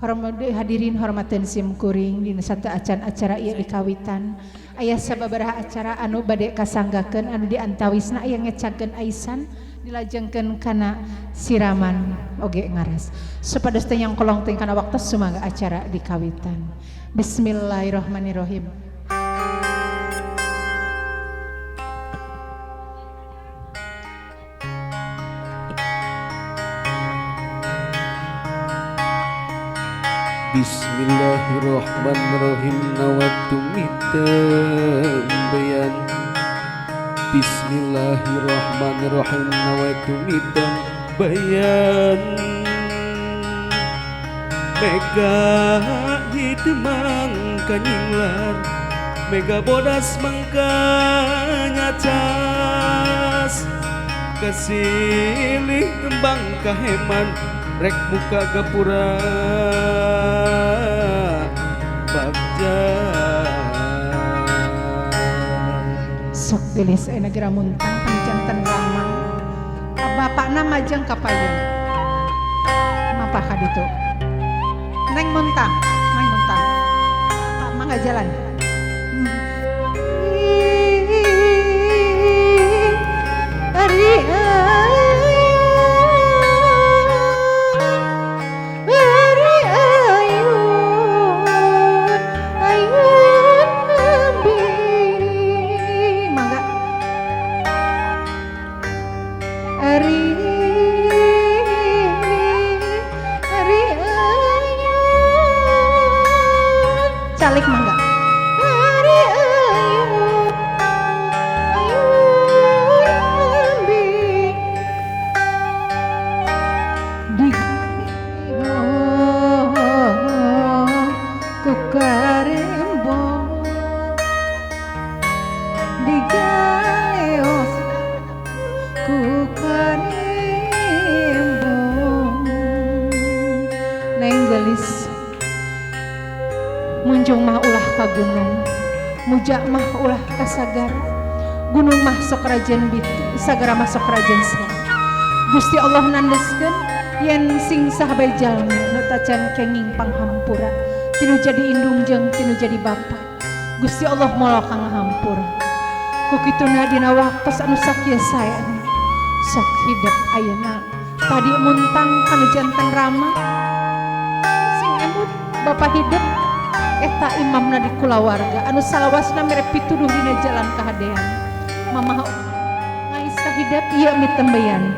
Hormat hadirin hormateun sim kuring dina sateuacan acara ieu dikawitan. Aya sababaraha acara anu bade kasanggakeun anu diantawisna aya ngecagkeun aisan dilajengkeun kana siraman oge ngaras. Supados teh nyangkolong teh kana waktu sumangga acara dikawitan. Bismillahirrahmanirrahim. Bismillahirrahmanirrahim nawatu mitembeyan. Bismillahirrahmanirrahim nawatu mitembeyan. Mega hitemang kanyinglar, mega bodas mangkanya cas. Kasilih tembang kaheman rek muka gapura bagja. Sok gelis ayeuna gera muntang panjanten ramang. Bapakna majeng ka payun. Mapah ka ditu. Neng muntang, neng muntang. Pak mangga jalan. Ari ayun, ayun ambi. Mangga. Ari ari ayun. Calik mangga. Ari ayun, ayun ambi. Di ku karembo digaleos ku karembo. Neng gelis munjung mah ulah ka gunung, muja mah ulah ka sagara. Gunung mah sok rajen bitu, sagara mah sok rajen sera. Gusti Allah nandeskeun yen sing saha bae jalmi nu tacan kenging panghampura, tinu jadi indung jeung tinu jadi bapa. Gusti Allah moal ka ngahampura. Ku kituna dina waktos anu sakieu saena sok hidep ayeuna. Tadi muntang kanu janten rama sing emut bapa hidep eta imamna di kulawarga anu salawasna mere pituduh dina jalan kahadean. Mamah ngais ka hidep ieu mitembeyan.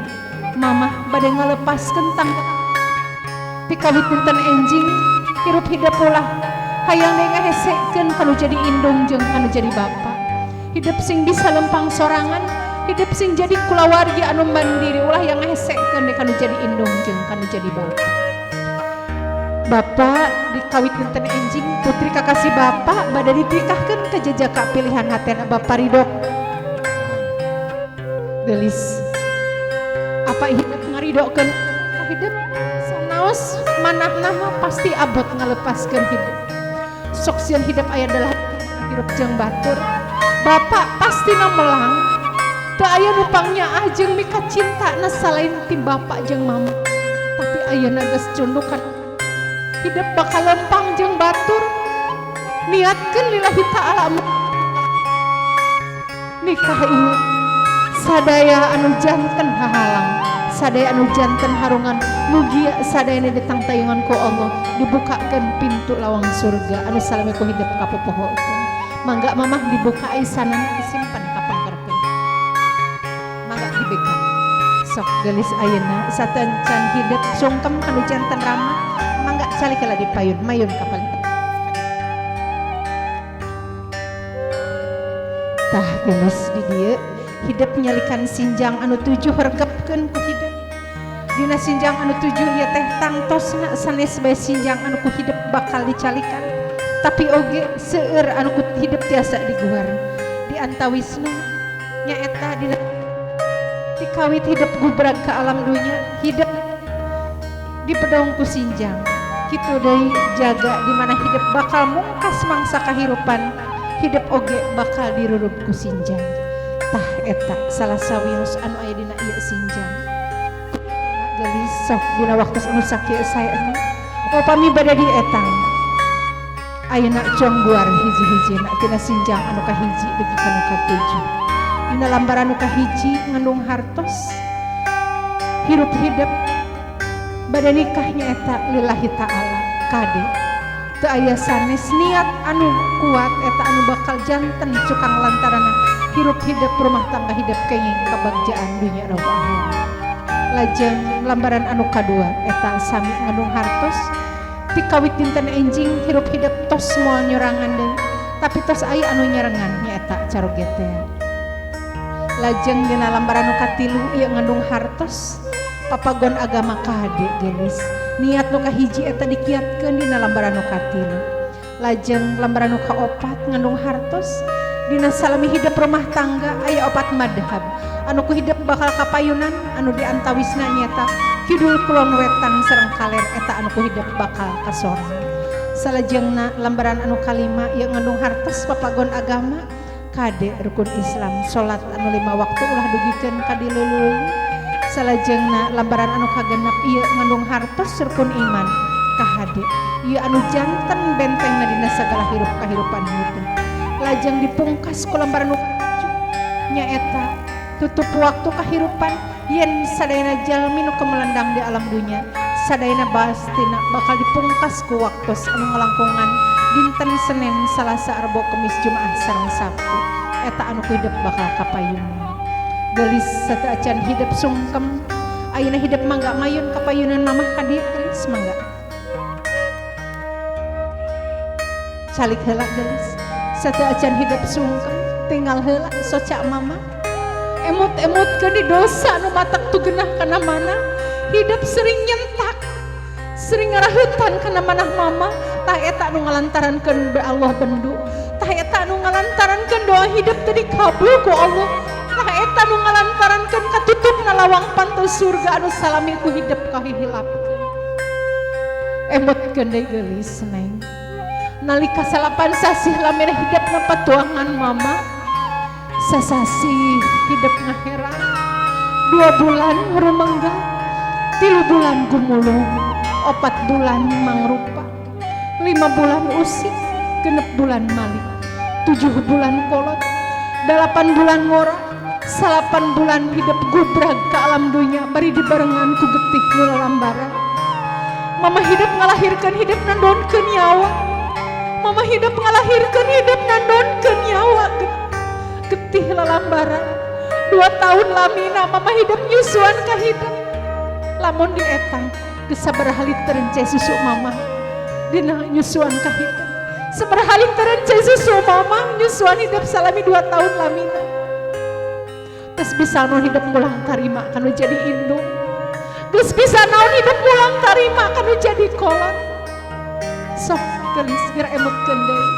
Mamah bade ngalepaskeun tang pikawit dinten enjing hirup hidep ulah hayang deui ngahesekeun kanu jadi indung jeung kanu jadi bapa. Hidep sing bisa lempang sorangan, hidep sing jadi kulawargi anu mandiri ulah yang ngahesekeun deui kanu jadi indung jeung kanu jadi bapa. Bapak dikawit dinten enjing putri kakasih bapak bade ditikahkeun ka jejaka pilihan hatena bapak ridho. Gelis apa hidup ngaridokeun hidup sanaos manahna mah pasti abot ngalepaskeun hidup. Sok sieun hidup aya adalah hirup jeung batur. Bapak pasti melang. Teu aya nu pangnyaah jeung mika cintana salain ti bapak jeung mama. Tapi ayeuna geus cundukan hidup bakal lempang jeung batur. Niatkeun lillahi ta'ala nikah ieu sadaya anu janten hahalang, sadaya anu janten harungan, mugia sadayana ditangtayungan ku Allah, dibukakeun pintu lawang surga anu salami ku hidup kapopohokeun. Mangga mamah dibuka aisanana disimpan kapangkerkeun. Mangga dibeka. Sok gelis ayeuna satencan hidup sungkem kanu janten rama, mangga calik heula di payun, mayun kapal. Tah gelis di dieu hidup nyalikan sinjang anu tujuh rekepkeun ku hidup. Dina sinjang anu tujuh ieu teh tangtosna sanes bae sinjang anu ku hidup bakal dicalikan, tapi oge seueur anu ku hidup tiasa diguar. Di antawisna nyaeta dina dikawit hidup gubrag ka alam dunya, hidup dipedong ku sinjang. Kitu deui jaga di mana hidup bakal mungkas mangsa kahirupan, hidup oge bakal dirurub ku sinjang. Tah eta salah sawios anu aya dina ieu sinjang. Gelis sok dina waktu anu sakieu saena Upami bade dietang ayeuna congguar hiji-hijina tina sinjang anu kahiji dugi ka nu katujuh. Dina lambaran anu kahiji ngandung hartos hirup hidep bade nikah nyaeta lillahi ta'ala kade teu aya sanes niat anu kuat eta anu bakal janten cukang lantaran hirup hidep rumah tangga hidep kenging kebagjaan dunya rabb akhirat. Lajeng lambaran anu kadua eta sami ngandung hartos ti kawit dinten enjing hirup hidep tos moal nyorangan deui tapi tos aya anu nyarengan nyaeta caroge teh. Lajeng dina lambaran anu katilu ieu ngandung hartos papagon agama kade gelis niat nu kahiji eta dikiatkeun dina lambaran nu katilu. Lajeng lambaran nu kaopat ngandung hartos dina salami hidep rumah tangga aya opat madhab anu ku hidep bakal kapayunan anu diantawisna nyaeta kidul kulon wetan sareng kaler eta anu ku hidep bakal kasorang. Salajengna lambaran anu kalima ieu ngandung hartos papagon agama kade rukun Islam salat anu 5 waktu ulah dugikeun ka dilulul. Salajengna lambaran anu kagenep ieu ngandung hartos rukun iman kahade ieu anu janten bentengna dina sagala hirup kahirupan hidup. Lajeng dipungkas ku lambaran anu katujuh nyaeta tutup waktu kahirupan yen sadayana jalmi nu kemelendang di alam dunya sadayana bastina bakal dipungkas ku waktos anu ngalangkungan dinten Senin Salasa Rebo Kemis Jumaah sareng Sabtu eta anu ku hidep bakal kapayunan. Gelis sateuacan hidep sungkem ayeuna hidep mangga mayun kapayunan mamah ka dieu gelis mangga calik heula gelis sateuacan hidep sungkem tinggal heula soca mama emut-emutkeun di dosa nu matak tu genah kana mana hidup sering nyentak sering ngarahutan kana manah mama tah eta nu ngalantarankeun Allah bendu tah eta nu ngalantarankeun doa hidup teu dikabul ku Allah tah eta nu ngalantarankeun katutupna lawang pantu surga anu salami ku hidup kahihilapkeun. Emutkeun deui geulis neng nalika 9 sasih lamina hidup patuangan mama sasasih hidup ngaheran 2 bulan rumengga 3 bulan gumulung 4 bulan mangrupa 5 bulan usik 6 bulan malik 7 bulan kolot 8 bulan ngora 9 bulan hidup gubrag ke alam dunya bari dibarengan ku getih nu lalambaran. Mama hidup ngalahirkeun hidup nandonkeun nyawa mama hidup ngalahirkeun hidup nandonkeun nyawa getih lalambaran 2 tahun lamina mama hidup nyusuan ka hidup lamun dietang geus sabaraha liter cai susu mama dina nyusuan ka hidup sabaraha liter cai susu mama nyusuan hidup salami 2 tahun lamina geus bisa naon hidup mulang tarima kanu jadi indung geus bisa naon hidup mulang tarima kanu jadi kolot sok gelis geura emutkeun deui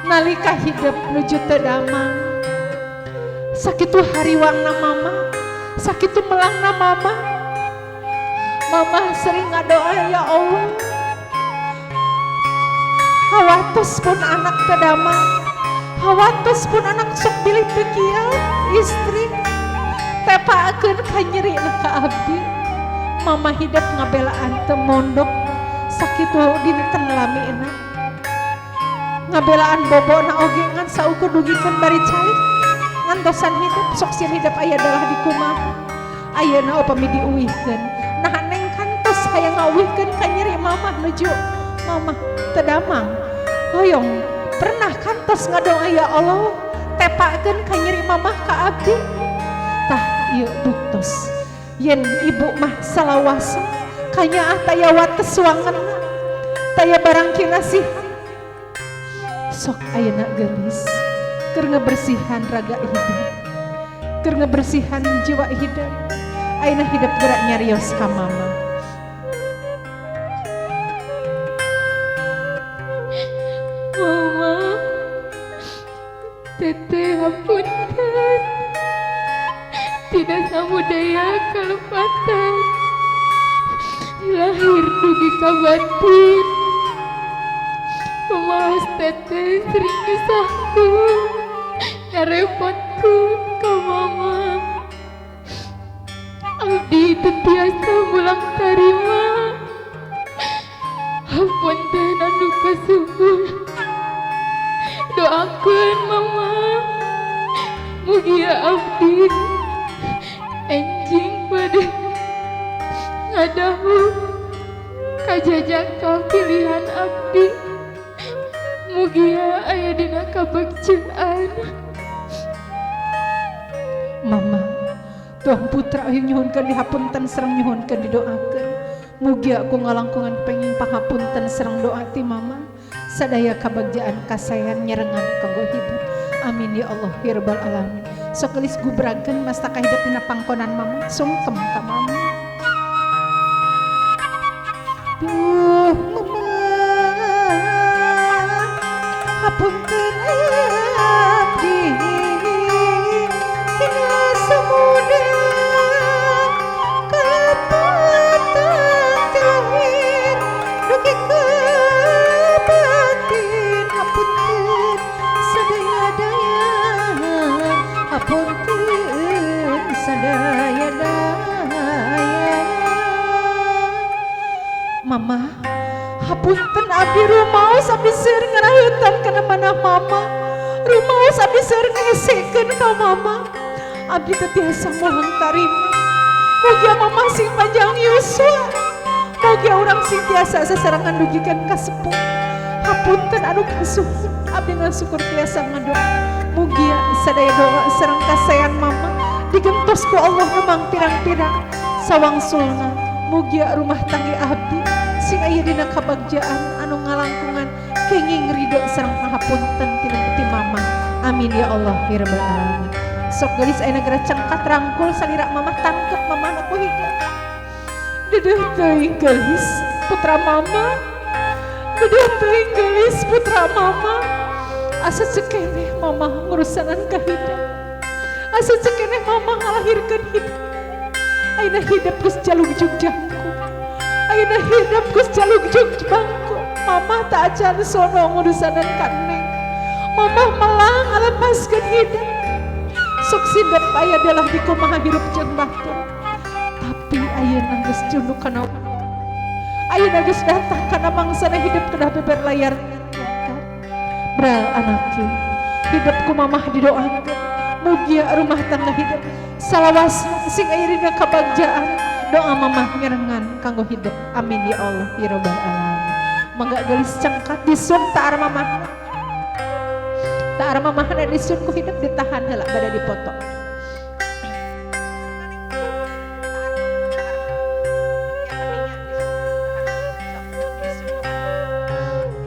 nalika hidup nuju teu damang sakitu hariwangna mama sakitu melangna mama mama sering ngadoa ya Allah hawatos pun anak teu damang hawatos pun anak sok bilih teu kieu istri tepakeun ka nyerina ka abdi mama hidup ngabelaan teu mondok sakitu dinten lamina ngabelaan bobona oge ngan saukur dugikeun bari calik ngantosan hidup sok sieun hidup aya dalah di kumaha ayeuna upami diuihkeun nah neng kantos hayang ngauihkeun ka nyeri mamah nuju mamah teu damang hoyong pernah kantos ngadoa ya Allah tepakeun ka nyeri mamah ka abdi tah ieu buktos yen ibu mah salawasa kanyaah taya wates wangenna taya barang kinasihan sok ayeuna geulis keur ngebersihan raga hidup keur ngebersihan jiwa hidup ayeuna hidup gerak nyarios ka mama. Mama teteh hapunten tidak samudaya kalepatan lahir dugi ka batin Mas teteh sering nyusahkeun ngarepotkeun ka mama abdi teu tiasa mulang tarima. Hapunten anu kasuhun. Doakeun mama. Mugia abdi enjing bade ngadahu kajajaka pilihan abdi. Mugia aya dina kabagjaan. Mama, tuang putra ayo nyuhunkeun dihapunten sareng nyuhunkeun didoakeun. Mugia ku ngalangkungan penging pangapunten sareng doa ti mama. Sadaya kabagjaan kasayan nyerengan kanggo hidup. Amin ya Allah ya rabbal alamin. Sok gelis gubrakeun mastaka hidup dina pangkonan mama, sungkem ka mama. Duh mama, hapunten abdi tina samuda kalepatan ti lahir dugi ka batin. Hapunten sadaya-daya, hapunten sadaya-daya. Mama, hapunten abdi rumaos abdi seueur ngaraheutan kana manah mama. Rumaos abdi seueur ngehesekeun ka mama. Abdi teu tiasa moal tarima. Mugia mama sing panjang yuswa. Mugia urang sing tiasa sasarengan dugikeun ka sepuh. Hapunten anu kasuhun, abdi ngasukur tiasa ngadoa. Mugia sadaya doa sareng kasayan mama digentos ku Allah nu mangpirang-pirang. Sawangsulna mugia rumah tangga abdi sing aya dina kabagjaan anu ngalangkungan kenging ridho sareng pangapunten tina ti mama. Amin ya Allah ya rabbal alamin. Sok gelis ayeuna geura cengkat rangkul salira mama tangkep mama na ku higa. Dedeuh teuing gelis putra mama. Dedeuh teuing gelis putra mama. Asa cekeneh mama ngurusanan ka hidup. Asa cekeneh mama ngalahirkeun hidup. Ayeuna hidup geus jalugjug jangkung. Ayeuna hidup geus jalugjug bangku. Mama tak acan sono ngurusanan ka neng. Mama malah ngalepaskeun hidup. Sok sidep aya adalah di kumaha hirup jeung batur. Tapi ayeuna geus junduk kana, ayeuna geus datang kana mangsana hidup kedah beber layar. Bral anaki, hidup ku mamah didoakeun. Mugia rumah tangga hidup salawas sing aya dina kabagjaan. Doa mamah nyerengan kanggo hidup. Amin ya Allah ya rabbal alamin. Mangga gelis cengkat disun taar mamah. Taar mamahna disun ku hidup ditahan heula bada dipoto.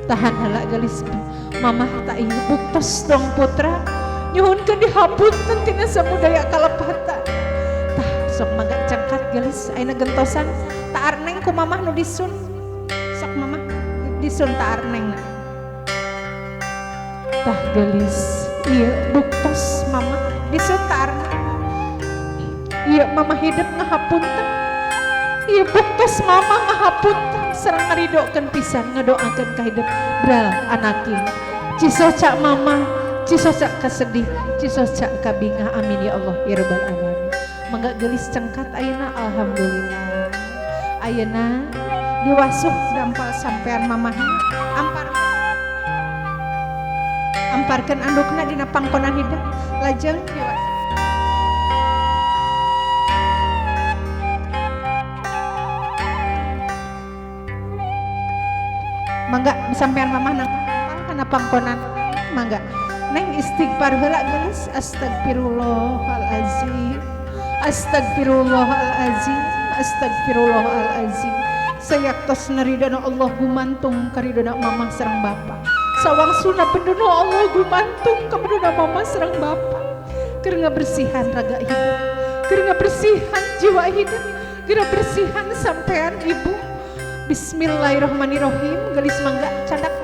Tahan heula gelis mamah tak ieu buktos dong putra nyuhunkeun dihapunten tina samudaya kalepatan. Tah sok mangga cengkat gelis ayeuna gentosan taar neng ku mamah nu disun. Sok mamah disun taar neng. Tah gelis ieu buktos mama disun taar. Ieu mama hidup ngahapunten. Ieu buktos mama ngahapunten sareng ngaridokeun pisan ngadoakeun ka hidup. Bral anaki cisoca mama, cisoca kasedih, cisoca kabingah. Amin ya Allah ya rabbal alamin. Mangga gelis cengkat ayeuna alhamdulillah. Ayeuna diwasuh dampal sampean mamahna. Ampar amparkeun andukna dina pangkonan hidup lajeng diwasuh. Mangga sampean mamah nang kana pangkonan mangga. Neng istighfar heula geus. Astagfirullahalazim, astagfirullahalazim, astagfirullahalazim. Sayaktos naridana Allah gumantung karidona mamah sareng bapa. Sawangsuna bendono Allah gumantung ka bendono mama sareng bapa. Keur ngabersihan raga hidup, keur ngabersihan jiwa hidup, keur ngabersihan sampean ibu. Bismillahirrahmanirrahim. Gelis mangga candak.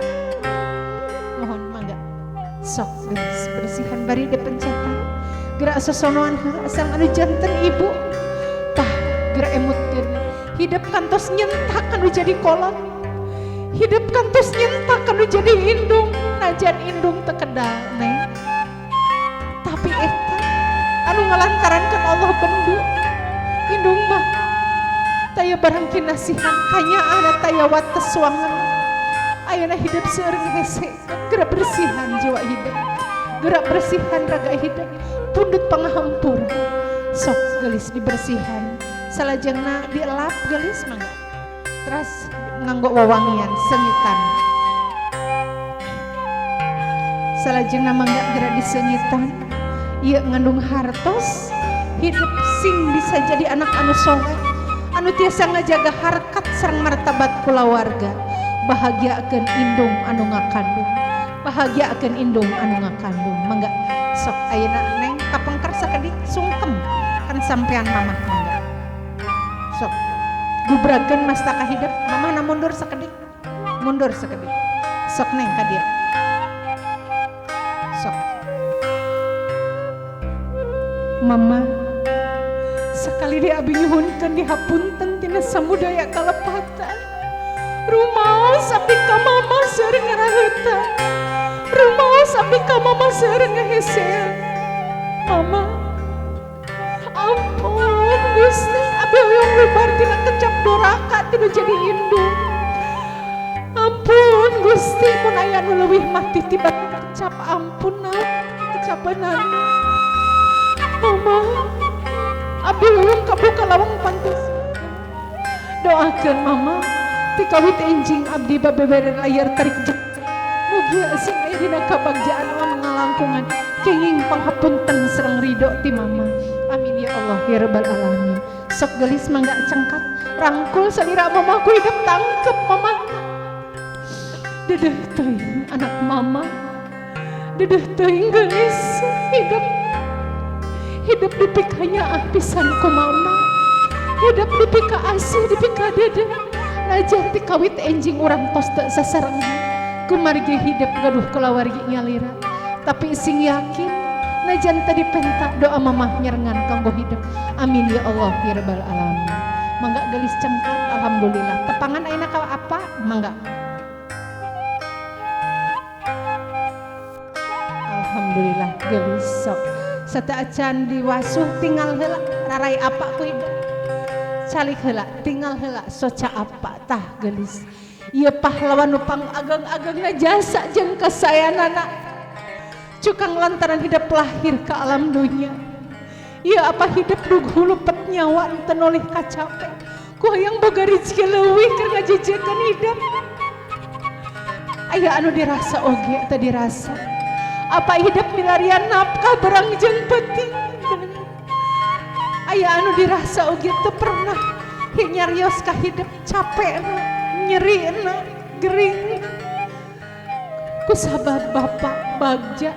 Mohon mangga. Sok gelis bersihan bari dipencetan. Gerak sosonoan heula sareng anu janten ibu. Tah gerak emutkeun. Hidup kantos nyentak anu jadi kolot. Hidup kantos nyentak anu jadi indung. Najan indung teu kedal neng. Tapi eta anu ngalantarankeun Allah bendu. Indung mah taya barang kinasihan kanyaahna taya wates wangen. Ayeuna hidup seueur hese gerak bersihan jiwa hidup, gerak bersihan raga hidup, pundut pangahampura. Sok gelis dibersihan, salajengna dielap gelis mangga. Terus nganggo wewangian sengitan. Salajengna mangga gerak disengitan, ieu ngandung hartos hidup sing bisa jadi anak anu soleh, anu tiasa ngajaga harkat sareng martabat kulawarga. Bahagiakeun indung anu ngakandung, bahagiakeun indung anu ngakandung. Mangga sok ayeuna neng kapengker sakedik sungkem kan sampean mamah mangga. Sok gubrakeun mastaka hidup, mamahna mundur sakedik, mundur sakedik. Sok neng ka dieu. Sok mama sekali di abi nyuhunkeun dihapunten tina samudaya kalepatan. Rumaos abdi ka mama seueur ngaraheutan, rumaos abdi ka mama seueur ngahesean. Mama ampun Gusti, abdi hoyong lebar tina kecap doraka tina jadi indung. Ampun Gusti, mun aya nu leuwih mati tiba kecap ampun naon kecapenan. Mama abdi hoyong kabuka lawang pantes. Doakeun mama tikawit enjing abdi babebere layar tarik mugia sing aya dina kabagjaan ngalangkungan kenging panghapunten sareng ridho ti mama. Amin ya Allah ya rabbal alamin. Sok gelis mangga cengkat rangkul salira mama ku hidup tangkep mama. Dedeh teuing anak mama, dedeh teuing gelis hidup, hidup dipikanya pisan ku mama, hidup dipika asih dipika dedeh. Najan ti kawit enjing urang tos teu sasarengan kumargi hidup gaduh kulawargi nyalira, tapi sing yakin najan tadi penta doa mamah nyerengan kanggo hidup. Amin ya Allah ya rabbal alamin. Mangga gelis cengkat alhamdulillah. Tepangan ayeuna ka apa mangga. Alhamdulillah gelis sok sateuacan diwasuh tinggal heula rarai apa ku hidup. Calik heula tinggal heula soca apa tah gelis. Ieu pahlawan nu pangageng-agengna jasa jeung kasayanana cukang lantaran hidup lahir ke alam dunia. Ieu apa hidup dug hulupet nyawa teu nolih kacape ku hayang boga rezeki leuwih keur ngajejekeun hidup. Aya anu dirasa oge teu dirasa. Apa hidup milarian nafkah berang jeung peuting. Aya anu dirasa oge teu pernah nyarios ka hidup capek nyeri gering. Ku sabab bapak bagja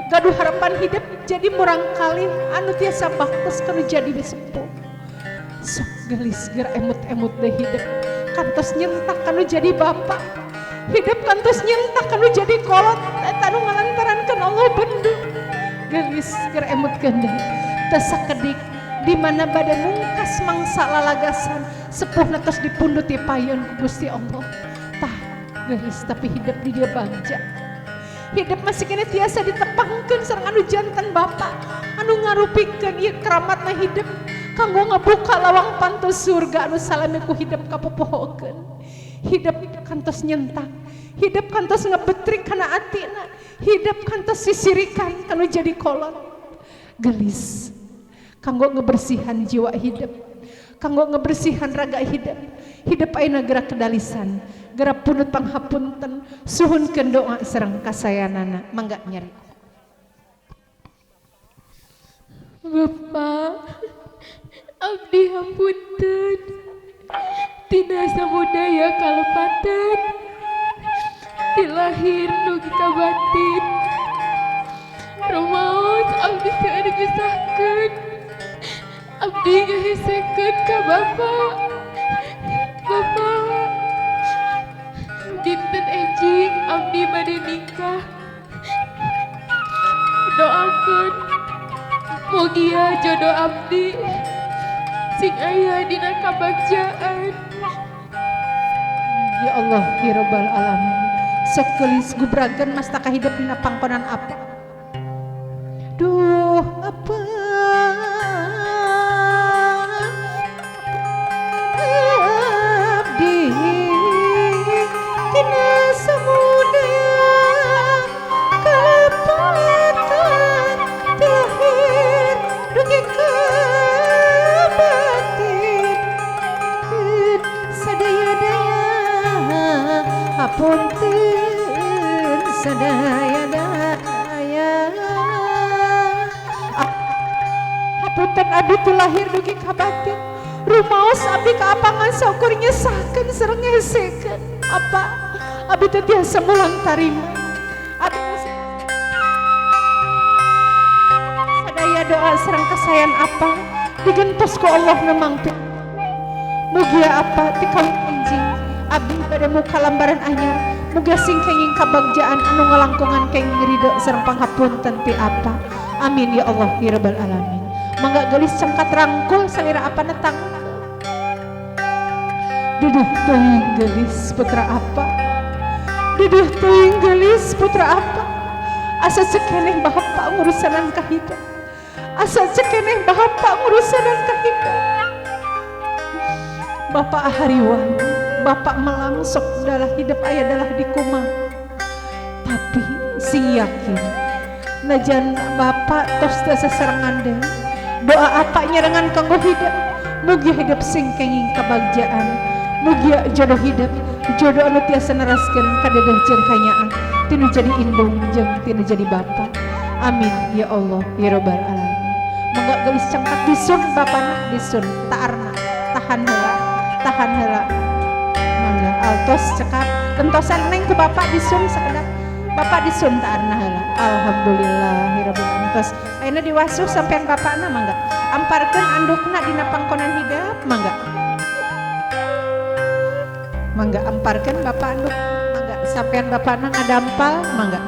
gaduh harapan hidup jadi murang kali anu tiasa baktos kanu jadi sepuh. Sok gelis ger emut-emut deh hidup kantos nyentak kanu jadi bapak, hidup kantos nyentak kanu jadi kolot eta anu ngalantarankeun Allah bendu. Gelis ger emutkeun deui teu sakedik di mana badan mungkas mangsa lalagasan sepuhna tos dipundhut ti payun ku Gusti Allah. Tah gelis tapi hidup di dia bagja, hidup masih kene tiasa ditepangkeun sareng anu jantan bapak anu ngarupikeun ieu keramatna hidup kanggo ngabuka lawang pantu surga anu salami ku hidup kapopohokeun. Hidup kantos nyentak, hidup kantos ngebetrik kana atina, hidup kantos sisirikan kanu jadi kolot. Gelis kanggo ngebersihan jiwa hidup, kanggo ngebersihan raga hidup. Hidup ayeuna gerak kedalisan, gerak punut panghapunten, suhunkeun doa sareng kasayanana. Mangga nyeri. Bapak abdi hapunten tina samudaya kalepatan ti lahir nugi ka batin. Rumaos abdi seueur gesahkeun, abdi ngahesekeun ka bapak. Bapak dinten enjing abdi bade nikah, doakeun mugia jodoh abdi sing aya dina kabagjaan. Ya Allah ya rabbal alamin. Sok geulis gubrakeun mastaka hidup dina pangkonan apa. Duh apa abdi tina Hapunten sadaya-daya. Hapunten abdi teu lahir dugi ka batin. Rumaos abdi kaapangan saukur nyesahkeun sareng ngesekeun. Apa abdi teu tiasa mulang tarima. Abdi sadaya doa sareng kasayan apa digentos ku Allah nemang. Mugia apa ti kawin enjing abdi bade muka lambaran anyar. Mugia sing kenging kabagjaan anu ngalangkungan kenging ridho sareng panghapunten ti apa. Amin ya Allah ya rabbal alamin. Mangga gelis cengkat rangkul salira apa netang. Duduh teuing gelis putra apa. Duduh teuing gelis putra apa. Asa cekeneh bapak ngurusanan ka hidup. Asa cekeneh bapak ngurusanan ka hidup. Bapak hariwang, bapak melangsok dalah hidup ayah dalah dikuma. Tapi sing yakin, najan bapak tos teu sasarengan deui. Doa apa nyerengan kanggo hidup. Mugi hidup sing kenging kabagjaan. Mugi jodoh hidup, jodoh anu tiasa neraskeun kadeudeung jeung kanyaah. Tinu jadi indung jeung tinu jadi bapa. Amin ya Allah ya rabbal alamin. Mangga geulis cengkat disun bapana disun taarna tahan heula. Tahan heula. Mangga altos cekap kentosan neng ku bapak disun sakedap. Bapak disun taarna heula. Alhamdulillahirabbil alamin. Tos ayeuna diwasuh sampean bapakna mangga. Amparkeun andukna dina pangkonan hidup mangga. Mangga amparkeun bapak anduk mangga sampean bapakna ngadampal mangga.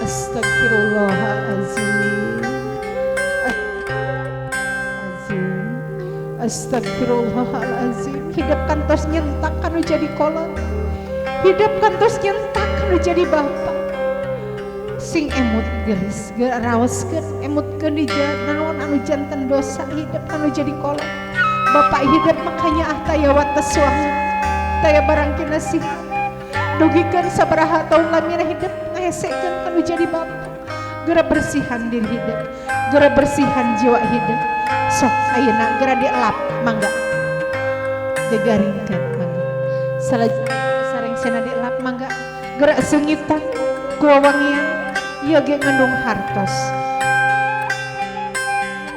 Astagfirullahalazim. Astagfirullahalazim. Hidup kantos nyentak kanu jadi kolot. Hidup kantos nyentak kanu jadi bapak. Sing emut gelis raoskeun emutkeun di naon anu janten dosa hidup kanu jadi kolot. Bapak hidup makanya ah taya wates suami taya barang kinasih. Dugikeun sabaraha taun lamina hidup ngahesekeun kanu jadi bapak. Geura bersihan diri hidup, geura bersihan jiwa hidup. Sok ayeuna geura dielap mangga. Digaringkeun mangga. Salajengna sarengsena dielap mangga. Geura seungitan ku wawangian ieu ge ngandung hartos.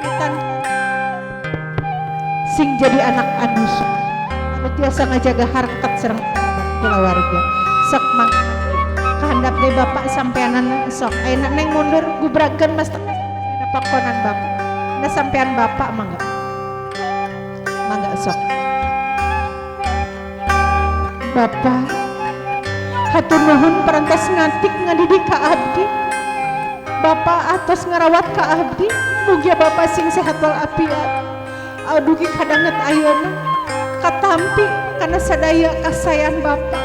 Seungitan sing jadi anak anu anu tiasa ngajaga harkat sareng kulawarga. Sok mangga kahandap deui bapak sampeanana sok ayeuna neng mundur gubrakeun mas dina pakonan bapak. Na sampean bapak mangga. Mangga sok. Bapak hatur nuhun parantos ngatik ngadidik ka abdi. Bapak atos ngarawat ka abdi. Mugia bapak sing sehat wal afiat. Adugi kadanget ayeuna katampi kana sadaya kasayan bapak.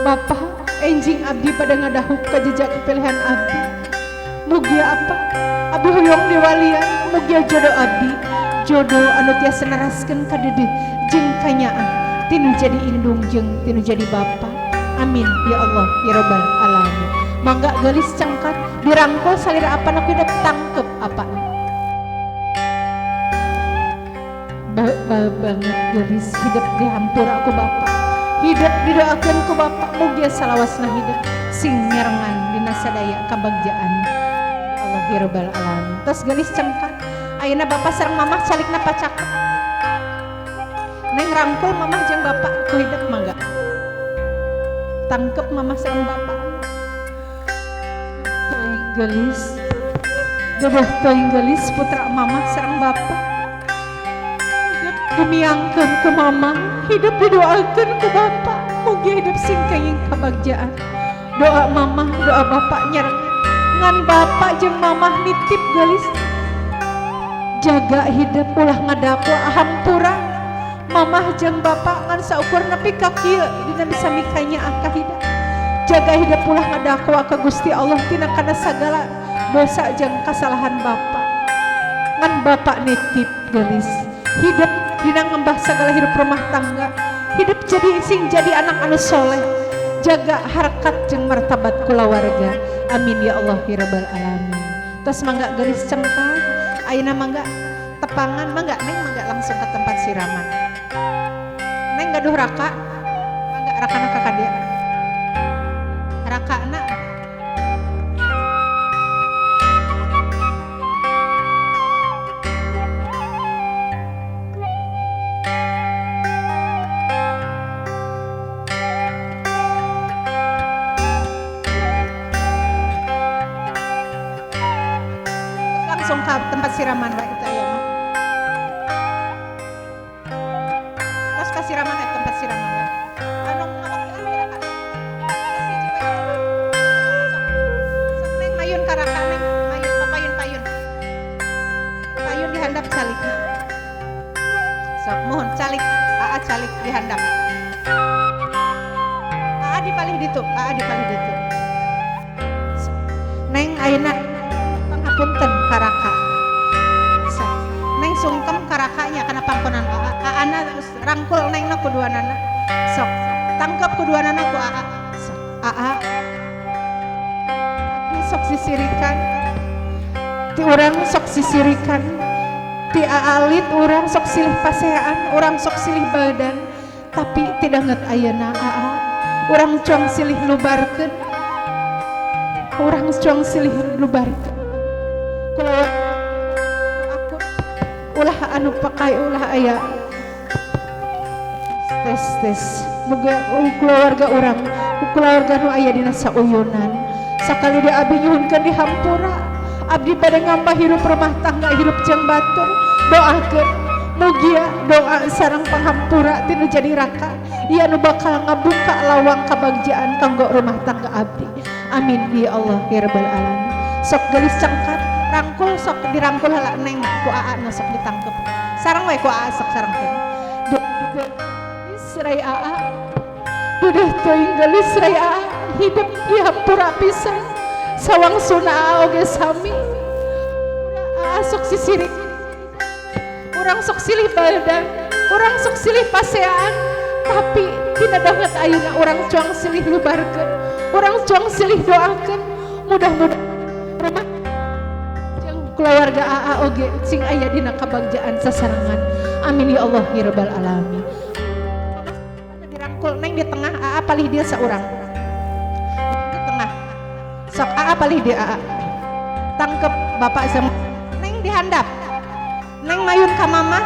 Bapak enjing abdi pada ngadahup ka jejak pilihan abdi. Mugia apa abdi hoyong diwalian. Mugia jodoh abdi jodoh anu tiasa neraskeun kadeudeung jeung kanyaah tinu jadi indung jeung tinu jadi bapa. Amin ya Allah ya rabbal alamin. Mangga geulis cengkat dirangkul salira apa nu hidup tangkep apa. Banget geulis hidup dihampura ku bapak. Hidup didoakeun ku bapak. Mugia salawasna hidup sing nyerengan dina sadaya kabagjaan. Ya Allah ya rabbal alamin. Tos geulis cengkat ayeuna bapak sareng mamah calikna pacakep. Neng rangkul mamah jeung bapak ku hidup mangga. Tangkep mamah sareng bapak. Teuing geulis. Deubeuh teuing geulis putra mamah sareng bapak. Hidup dimiangkeun ku mamah, hidup didoakeun ku bapak. Mugi hidup sing kenging kabagjaan. Doa mamah, doa bapak nyerengan. Ngan bapak jeung mamah nitip geulis. Jaga hidup ulah ngadakwa hampura. Mamah jeung bapak ngan saukur nepi ka kieu dina bisa mikanyaah ka hidup. Jaga hidup ulah ngadakwa ka Gusti Allah tina kana sagala dosa jeung kasalahan bapak. Ngan bapak nitip geulis. Hidup dina ngembah sagala hidup rumah tangga. Hidup jadi sing jadi anak anu soleh. Jaga harkat jeung martabat kulawarga. Amin ya Allah ya rabbal alamin. Tos mangga geulis cengkat. Ayeuna mangga tepangan mangga neng mangga langsung ke tempat siraman. Neng gaduh raka mangga Rakana ka kadieu. Rakana langsung ke tempat siraman wae itu aya mah. Terus ka siraman we tempat siraman wae. Anu ngawakilan kira ka. Terus hiji wae. Sok. Sok neng mayun ka raka neng, mayun papayun-payun. Payun dihandap calik. Sok mohon calik, aa calik dihandap. Aa dipalih ditu, aa dipalih ditu. Sok. Neng ayeuna panghapunten ka raka. Sok. Neng sungkem ka rakanya kana pangkonan aa. Aana rangkul nengna kuduanana. Sok tangkep kuduanana ku aa. Sok aa. Sok sisirikan. Ti urang sok sisirikan. Ti aalit urang sok silih paseaan, urang sok silih badan, tapi tidak nget ayeuna aa. Urang cuang silih lubarkeun. Urang cuang silih lubarkeun. Kula aku ulah anu pakai ulah aya tes tes muga keluarga urang keluarga nu aya dina sauyunan sakali deui abdi nyuhunkeun dihampura abdi bade ngambah hirup rumah tangga hirup jeung batur doakeun mugia doa sareng panghampura tinu jadi raka ieu nu bakal ngabuka lawang kabagjaan kanggo rumah tangga abdi. Amin ya Allah ya rabbal alamin. Sok gelis cengkat rangkul sok dirangkul heula neng ku aa na sok ditangkep sareng we ku aa sok sareng teh gelis rai aa duduh teuing gelis rai aa hidup dihampura pisan sawang suna aa oge sami aa sok sisirik urang sok silih baldan urang sok silih paseaan tapi tina danget ayeuna urang cuang silih lubarkeun urang cuang silih doakeun mudah-mudahan rumah keluarga aa oge sing aya dina kabagjaan sasarengan. Amin ya Allah ya rabbal alamin. Dirangkul neng di tengah aa palih dia saurang di tengah sok aa palih dia aa tangkep bapak sama neng dihandap neng mayun ka mama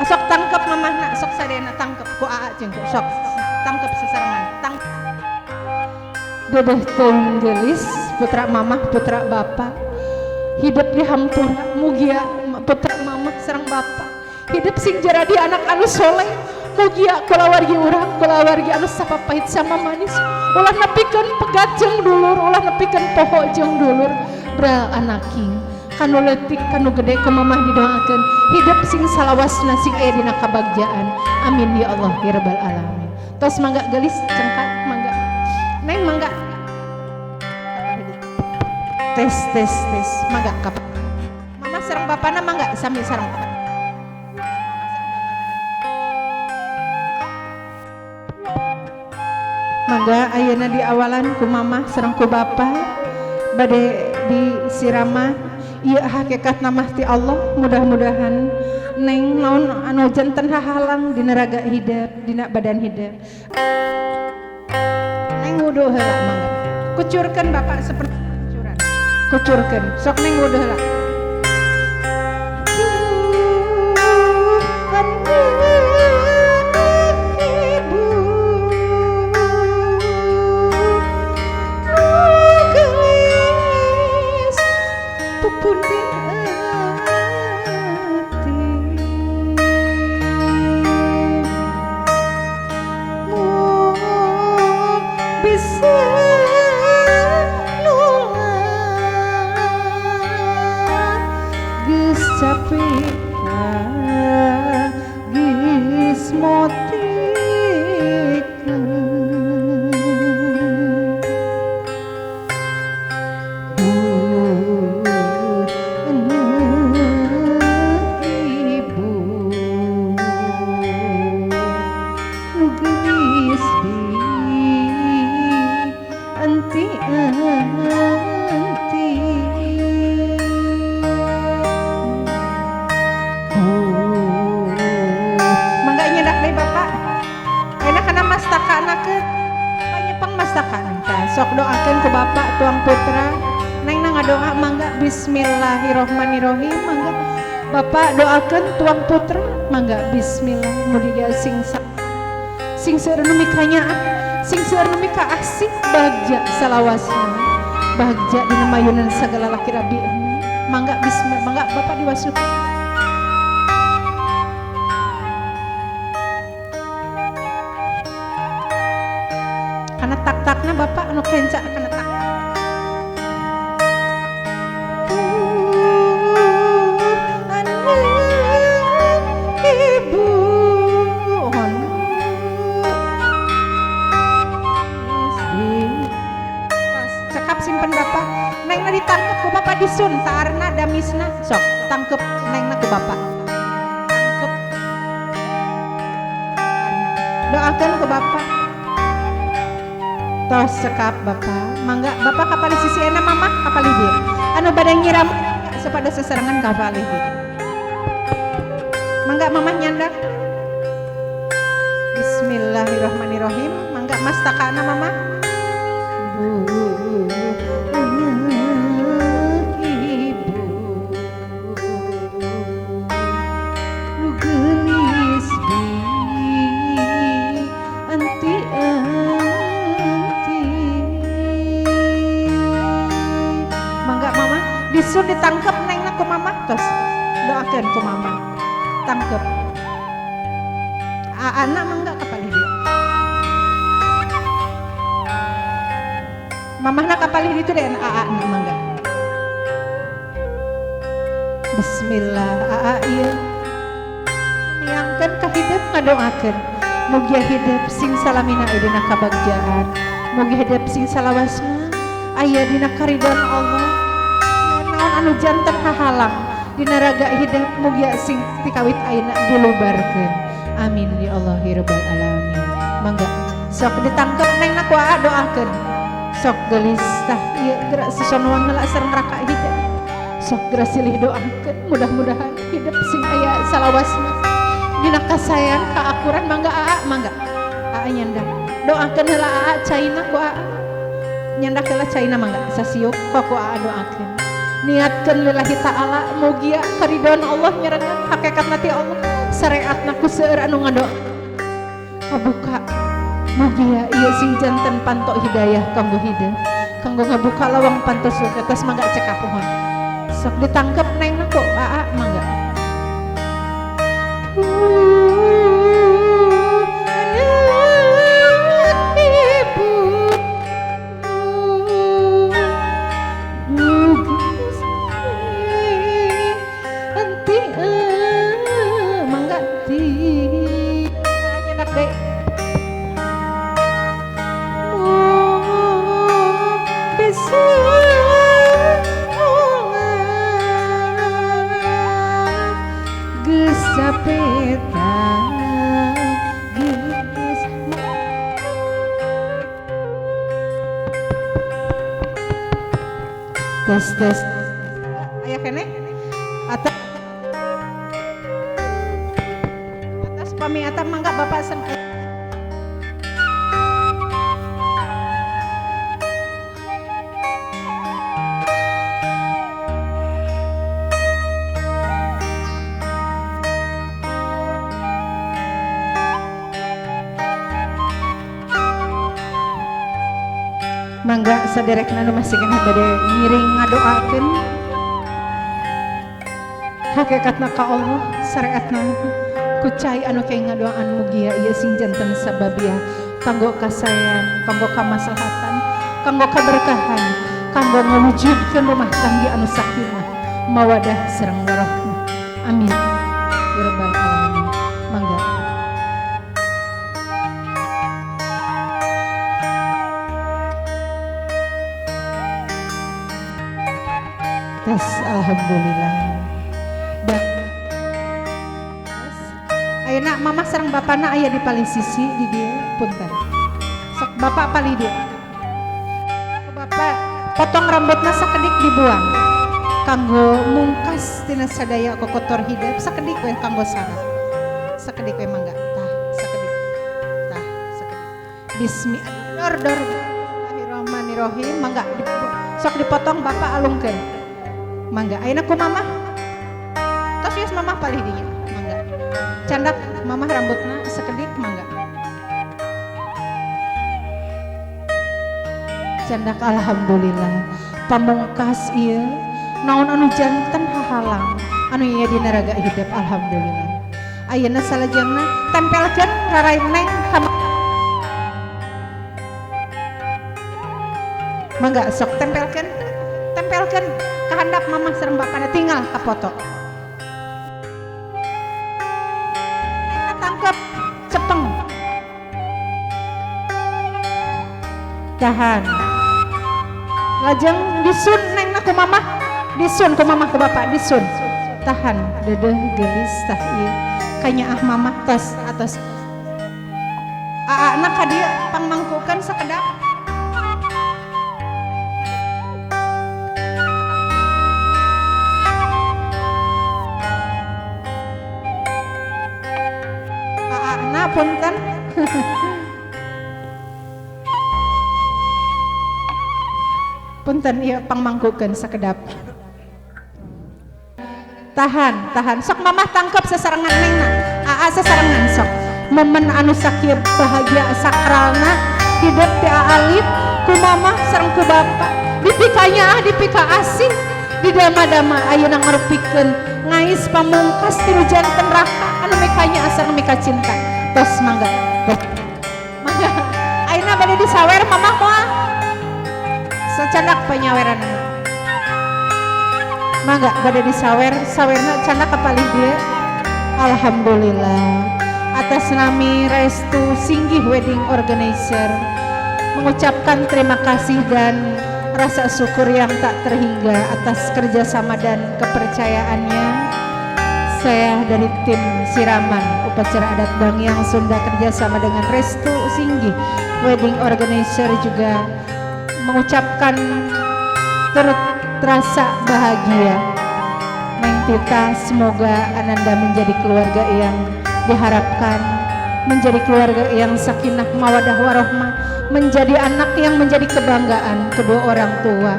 sok tangkep mamahna sok sadayana tangkep ku aa jeung sok tangkep sasarengan tangkep. Dedeh teuing geulis putra mamah putra bapak hidup dihampura mugia putra mamah sareng bapak hidup sing jaradi anak anu soleh mugia kulawargi urang kulawargi anu sapapahit sama manis ulah nepikeun pegat jeung dulur ulah nepikeun poho jeung dulur bral anaking kanu leutik kanu gede ku mamah didoakeun hidup sing salawasna sing aya dina kabagjaan. Amin ya Allah ya rabbal alamin. Tos mangga geulis cengkat mangga neng mangga tes tes tes mangga kap mama sareng bapana mangga sami sareng bapak. Mangga ayeuna di awalan ku mama sareng ku bapa bade disiramah ieu hakikat namah ti Allah mudah-mudahan neng naon anu janten hahalang dina raga hidup dina badan hidup neng wudu heula mangga kucurkeun bapak seperti kucuran kucurkeun sok neng wudu heula. Sok doakeun ku bapak tuang putra. Neng na ngadoa mangga bismillahirrahmanirrahim mangga. Bapak doakeun tuang putra mangga bismillah mugia sing sing seueur nu mikanyaah, sing seueur nu mikaasih bagja salawasna. Bagja dina mayunan sagala laki rabi. Mangga bismillah mangga bapak diwasuki. Karena tak-takna bapak anu kenca kana tak. Ibu cekap simpen bapak. Nengna ditangkep ku bapak disun taarna damisna sok tangkep nengna ku bapak. Tangkep. Doakan ku bapak. Tos cekap bapak, mangga bapak kapali sisi ena mama kapali dia. Anu bade nyiram sepada seserangan kapali dia. Mangga mamah nyandak. Bismillahirrahmanirrahim. Mangga mas takana mama. Bu ibu nu geulis di anti. Disun ditangkep nengna ku mama tos doakeun ku mama tangkep anak mangga kapalih dia mamahna kapalih ditu deh aana mangga bismillah aa ieu miangkeun ka hidup ngadoakeun mugia hidup sing salamina aya dina kabagjaan mugia hidup sing salawasna aya dina karidhoan Allah anu janten hahalang dina raga hidup mugia sing tikawit ayeuna dilubarkeun amin ya Allah ya rabbal alamin mangga sok ditangkep nengna ku aa doakeun sok geulis tah ieu geura sosonoan heula sareng raka hidup sok geura silih doakeun mudah-mudahan hidup sing aya salawasna dina kasayan kaakuran mangga aa mangga aa nyandak doakeun heula aa caina ku aa nyandak heula caina mangga sasiuk ku aa doakeun niatkeun lillahi ta'ala mugia karidhoan Allah nyarengan hakikatna ti Allah syariatna ku seueur anu ngadoa kabuka mugia ieu sing janten panto hidayah kanggo hideung kanggo ngabuka lawang panto surga tos mangga cekap pohon sok ditangkep nengna ku aa mangga tes tes aya keneh atas atas pami atap mangga bapak sen mangga saderekna nu masih keneh bade ngiring ngadoakeun hakikatna ka Allah syariatna ku cai anu keng ngadoaan mugia ieu sing janten sababiah kanggo kasayan kanggo kamaslahatan kanggo kaberkahan kanggo ngawujudkeun rumah tangga anu sakinah mawadah sareng warahmah amin ya rabbal alamin mangga. Tes alhamdulillah. Dan ayeuna mamah sareng bapana aya di paling sisi di dieu punten. Sok bapak palih dieu. Bapak potong rambutna sakedik dibuang. Kanggo mungkas tina sadaya kokotor hidup sakedik we kanggo sarah. Sakedik we mangga. Tah sakedik. Tah sakedik. Bismillahirrahmanirrahim. Bismillahirrahmanirrahim. Mangga sok dipotong bapak alungkeun. Mangga ayeuna ku mamah. Tos geus mamah palih dinya. Mangga. Candak mamah rambutna sekedik mangga. Candak alhamdulillah. Pamungkas ieu naon anu janten hahalang anu ieu dina raga hidup alhamdulillah. Ayeuna salajengna tempelkeun rarai neng ka mangga sok tempelkeun tempelkeun ka handap mamah sareng bapana tinggal ka foto. Tangkep cepeng. Tahan. Lajeng disun nengna ku mamah, disun ku mamah ku bapak disun. Tahan dedeh geulis tah ieu. Kanyaah mamah tos atos. Aana ka dieu pangmangkukeun sakedap. Aana punten. Punten ieu pangmangkukeun sakedap. Tahan, tahan. Sok mamah tangkep sesarengan nengna. Aa sesarengan sok. Momen anu sakieu bahagia sakralna hidup ti Aa Alif ku mamah sareng ku bapak. Dipikanya ah dipika asih didama-dama ayeuna ngarepikeun ngais pamungkas ti nu janten raka anu mikanya sareng mika cinta. Tos mangga. Mangga. Ayeuna bade disawer mamah moal. Sacandak panyaweran. Mangga bade disawer, sawerna candak kapalih dieu. Alhamdulillah. Atas nami Restu Singgih Wedding Organizer mengucapkan terima kasih dan rasa syukur yang tak terhingga atas kerjasama dan kepercayaannya. Saya dari tim Siraman Upacara Adat Dangiang Sunda kerjasama dengan Restu Singgih Wedding Organizer juga mengucapkan turut terasa bahagia. Neng Tita, semoga Ananda menjadi keluarga yang diharapkan, menjadi keluarga yang sakinah mawadah warohmah, menjadi anak yang menjadi kebanggaan kedua orang tua,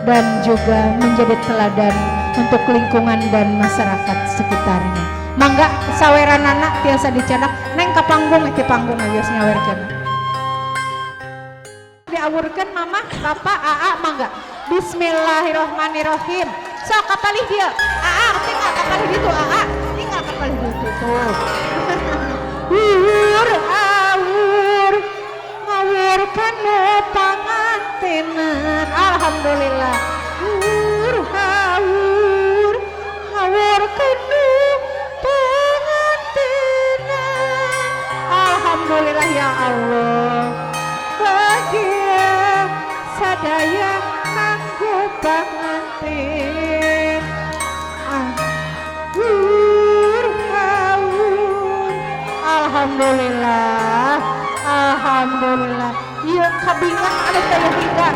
dan juga menjadi teladan untuk lingkungan dan masyarakat sekitarnya. Mangga saweran anak tiasa dicanak neng ka panggung ti panggung geus nyawerkeun. Diawurkeun mamah, bapak, aa mangga. Bismillahirrahmanirrahim. Sok kapalih dieu. Aa tinggal kapalih ditu aa, tinggal kapalih ditu tuh. Wur awur ngawur kanu pangantenan. Alhamdulillah. Wur awur ngawur kanu pangantenan. Alhamdulillah ya Allah. Bahagia sadaya kanggo panganten. Awur awur. Alhamdulillah. Alhamdulillah. Ieu kabingan anu teu hingga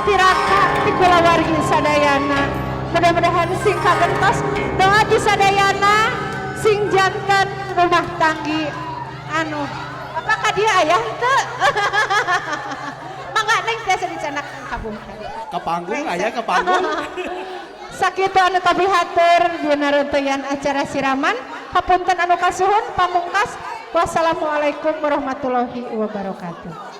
tiraka ti kulawargi sadayana. Mudah-mudahan sing kagentos doa ti sadayana sing janten rumah tanggi anu apakah dia ayah henteu? Mangga neng tiasa dicanak kabung. Ka panggung aya ka panggung. Sakitu anu kapihatur dina reunteuyan acara siraman. Hapunten anu kasuhun pamungkas. Wassalamualaikum warahmatullahi wabarakatuh.